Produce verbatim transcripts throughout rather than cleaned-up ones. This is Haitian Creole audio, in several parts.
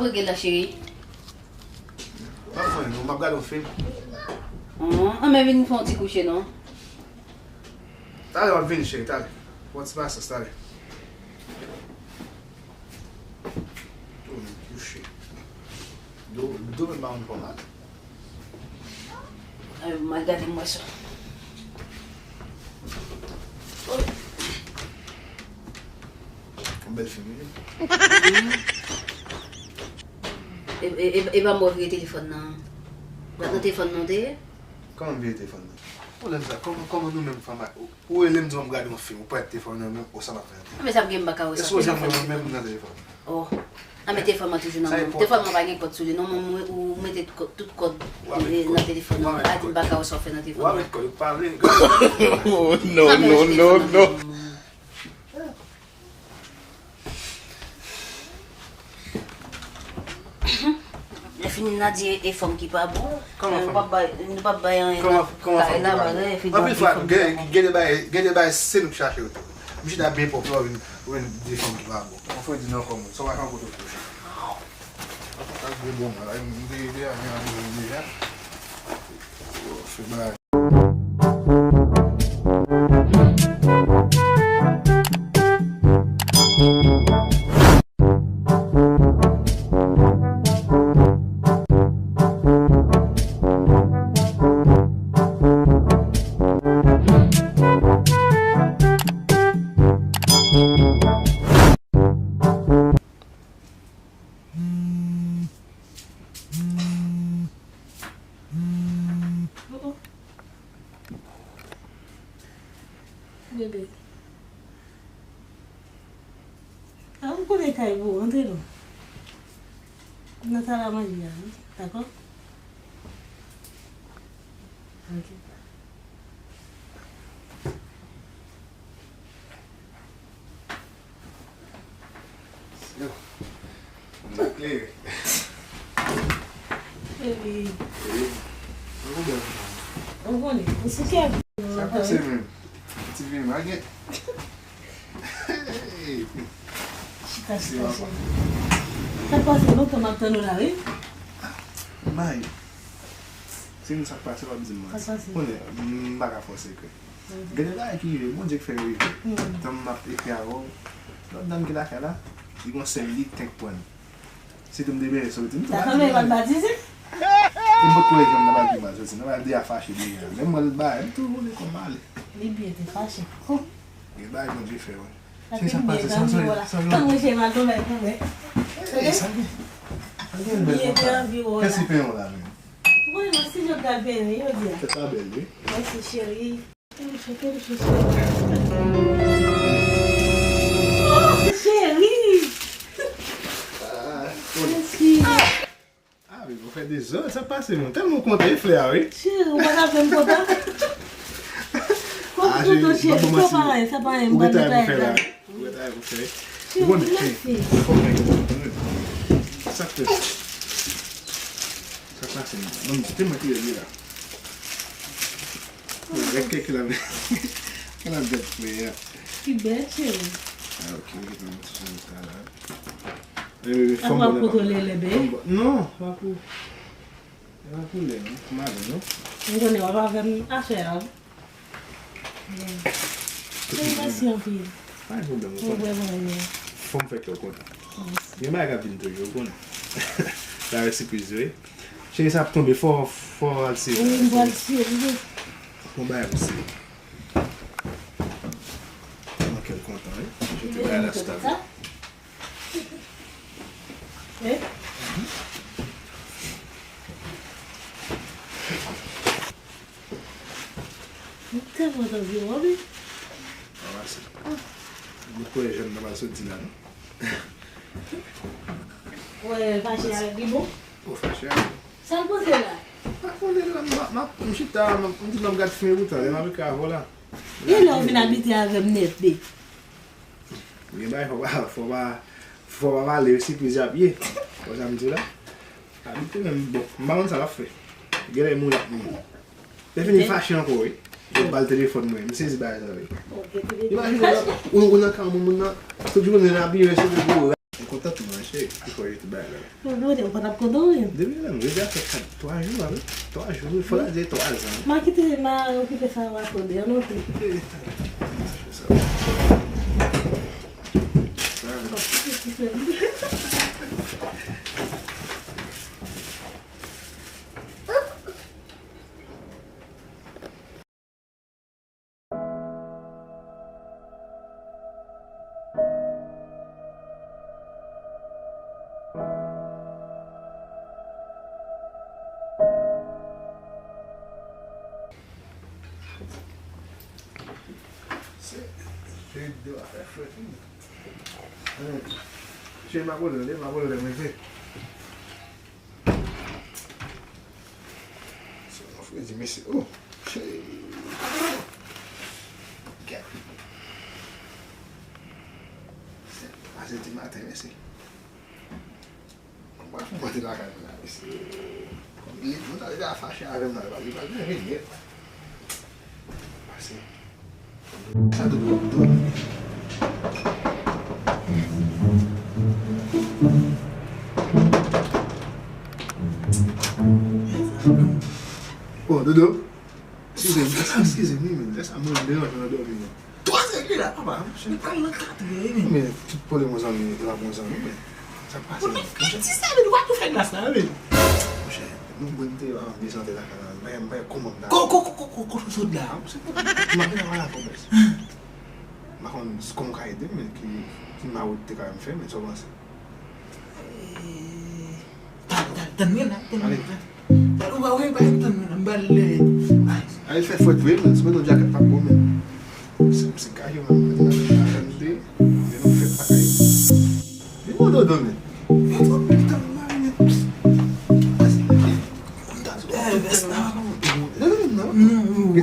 Ou gen la, cheri? M ap fè anyen non, m ap gade yon fim. An, an, men vin fè yon ti kouche non. Talè m ap vini, cheri, talè. Fè yon ti pasyans, talè. Tou vin kouche. Do, do menm pa konn fè mal. Ay, m al gade m wè sa. Yon bèl fim wi. E, e, e, e pa m wè w vire telefòn nan. Ou pa t nan telefòn nan w te ye? Kòman m vire telefòn nan? Pwoblèm sa, kòman, kòman nou menm fanm a, ou, ou rele m di w m gade yon fim, ou pa t telefòn nan menm, ou sa m ap fè an telefòn? A, men sa ap gen m pa ka wè sa. Èske w janm wè mwen menm nan telefòn? Oh. A, men telefòn mwen toujou nan men m. Telefòn mwen pa gen kòd sou li non, men mwen, ou mete kò-, tout kòd, eh, nan telefòn nan. A di m pa ka wè sa w fè nan telefòn nan. Ou a met kòd, ou pa vle. Oh, non, non, non, non. Lè fini n a di e fanm ki pa bon. Kòman fanm? Nou p ap bay, nou p ap bay anyen nan kay la, bagay, epi anpil fwa, gen, gen de bagay, gen de bagay se nou k chache yo tou. M chita byen pwòp la, ou vin, ou vin di fanm ki pa bon. Yon fredi nan kò moun, sa w pa janm kote w touche. Sa k gen bon mwen la, m te, te, te, te, te, deja. Fè bagay. Oh, oh. Bebe. A, m konnen kay pou ou, antre non. M nan sal a manje a, wi. Dakò? Ok. Yo. M nan klere. Epi. Epi. An pwoblèm. Ou konnen, ou sou kè. Sa pase menm? Ti vi m a gen. Chita, chita, chita. Sa pase lontan m ap tann ou la, wi. May. Se nou sa k pase, w ap di m manti. Sa k pase? Konnen, m pa ka fè w sekrè. Gen de bagay ki rive, Bondye k fè yo rive. Tan m ap ekri avè w, lòt dam ki lakay la, li gon sèl li k tank pran. Si tou m te byen soti, m tou batize. Sa sanble l pa t batize? E m pot konnen janm nan bal ki mal soti, nan bal de a fache deja. Lè m wè l bay, m tou woule kò m ale. Li byen te fache. Gen bagay Bondye fè, wi. Sa te byen, tanmi, wala. Tanmi, se mal tonbe pou mwen. Ey, sa gen. Sa gen bèl konsa. Kès ki penyen w la menm? Ou konnen nan estidyo k al penyen, yo di a. Tèt la bèl, wi. Mèsi, cheri. Kèlchou, kèlchou, cheri. Oh, cheri! Mèsi. Ah, bebe, ou fè dezòd, sa pase, mwen tèlman kontan, e flè a, wi. Cheri, ou pa ta fè m kontan? Kòm kontan, cheri, sa pa anyen, sa pa anyen, m pral netwaye kay la. Ou gen travay pou fè. Ou konnen, cheri, fò m gen kontan, wi. Sa k fè? Sa k pase, mwen? Mwen, se mwen ki rele la. Gad kèk la, gad flè a. Ki bèl, cheri. Ah, ok, m gen yon ti jan sa la. Ap kontwole lè, bebe. Non, pa pou, pa pou lè, non. Pou madanm, non. M konnen w ap avè m aswè a, wi. Cheri, mèsi anpil. Pa gen pwoblèm, ou konnen. Fò m fè kè w kontan. Gen bagay k ap vin toujou, ou konnen. Sa yo sipriz, wi. Cheri, sa ap tonbe, fò, fò al sere. Wi, m pral sere, wi. Fò bagay pou sere. Manke l kontan, wi. Jete bagay la sou tab la. Eh? M tèlman t anvi wè w, wi. Anmase. Mwen kwè jèn nan pral soti la, non? Wè, fache avèk li bon? Ou fache avèk li? Sa l pote la? Pa konnen la, m, m, m chita, m, m di m ap gad fim poutan, lè m ap ekri avè w la. E lè w vin abite avè m nèt, be? Gen bagay fò pa, fò pa, fò pa pale, sipriz y ap ye. Wè sa m di w la? Abite menm, bon, m pa konn sa l ap fè. Genlè moun ap moun. Lè fini fache ankò, wi. Yo ba l telefòn mwen, m sezi bagay sa, wi. Imajine w, ou, ou nan kay moun, moun nan, tout jounen l ap vire sou ou. Tankou manje, ki fò jete bagay la. Mwen, mwen, ou pa t ap kontan, wi. Depi lè m rive a fè kat, twa jou, a, wi. Twa jou, wi. Fò la di twa zan. M a kite, m a okipe sa w a konnen, an, non, wi. Eh, sa, sa. Se, se de afè frèt, wi. Chen, m ap rele, m ap rele, mwen se. Se yon fredi, mesye. Oh! Hey! Gad. Se twa zè di maten, mesye. Mwen pa fè mwen te lakay mwen la, mesye. Li, mwen ta deja fache avè m nan, li pa, li pa vin vin yèt. Pase. Sa Dodo, Dodo. Oh, Dodo. Eskize m, eskize m, wi, men. Lè sa mwen deranje nan dòmi, non. Twa zè li la, papa. Li pral nan kat zè, wi, men. Men, tout pwoblèm yon zanmi, e pa bon zanmi, men. Sa k pase, men? Monchè, ti sa, men, ou pa tou fè glas la, men. Monchè, nou bon te an de sante lakay la, men, men, kòman m ta. Ko, ko, ko, ko, ko, ko, sot la. Ah, monchè, m ap vin avè la kòmès. M pa konn kòman w ka ede m, men ki, ki mawòt te ka fè m fè, men sa w panse? Eh, talè, talè, tann mwen la, tann mwen la. Talè, ou pa wè, pa tann mwen la, m pral lè. Ay, fè fwèt vre, men, si mwen nan djakèt pa bon, men. Se, se kayo, men, mwen nan djakèt de, men nou fè pa kayo. Li bon dodo, men. Yo twò pil tan, mwen, men. Eh, vès la. Non, non, non.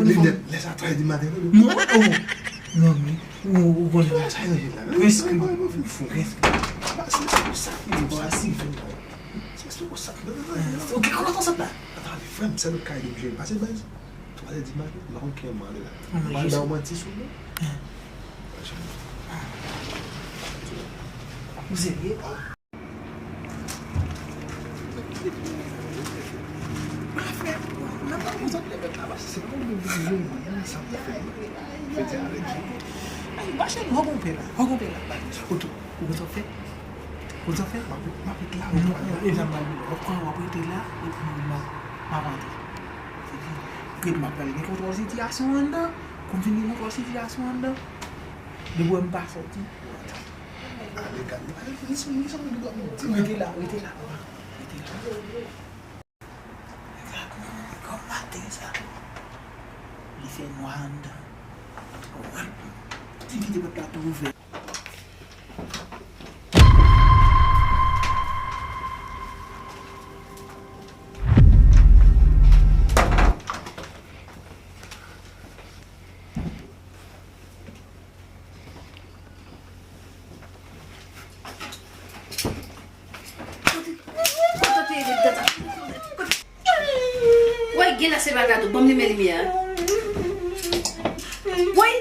Lè sa, twa di maten, non. Non, oh. Non, men. Ou, ou konn sa yo ye la. Prèske. Prèske. Se, se pou sa ki di sa. Se, se pou sa. Ok, kòman sa la? Atan, frè m, sèl ou ka ede m jere. Pase baz. Twa zè di maten, m pa konn kilè m ale la. M pa ba w manti sou nou. Ou serye? Ay, mache, non, konpè la. Ou konpè la. Ou konn sa w fè? Ou konn sa w fè? M ap, m ap ret la. Non, non, e sa m pral di w. W ap rete la, epi m ap, m ap antre. Epi, gade, m ap pral gen kontwòl sitiyasyon anndan. Kou m fin gen kontwòl sitiyasyon anndan, depi w wè m pa sòti, w antre. Ale, gade, ale, li sou, li sou, li dòmi. Rete la, rete la, papa. Rete la. Gad, non, kòm maten sa. Li fè nwa anndan. Ou wè, li kite pòt la tou ouvè. Kote w te ye depi tan sa? Kote? Woy, gen la se pa gado, ban m limen limyè a. Woy!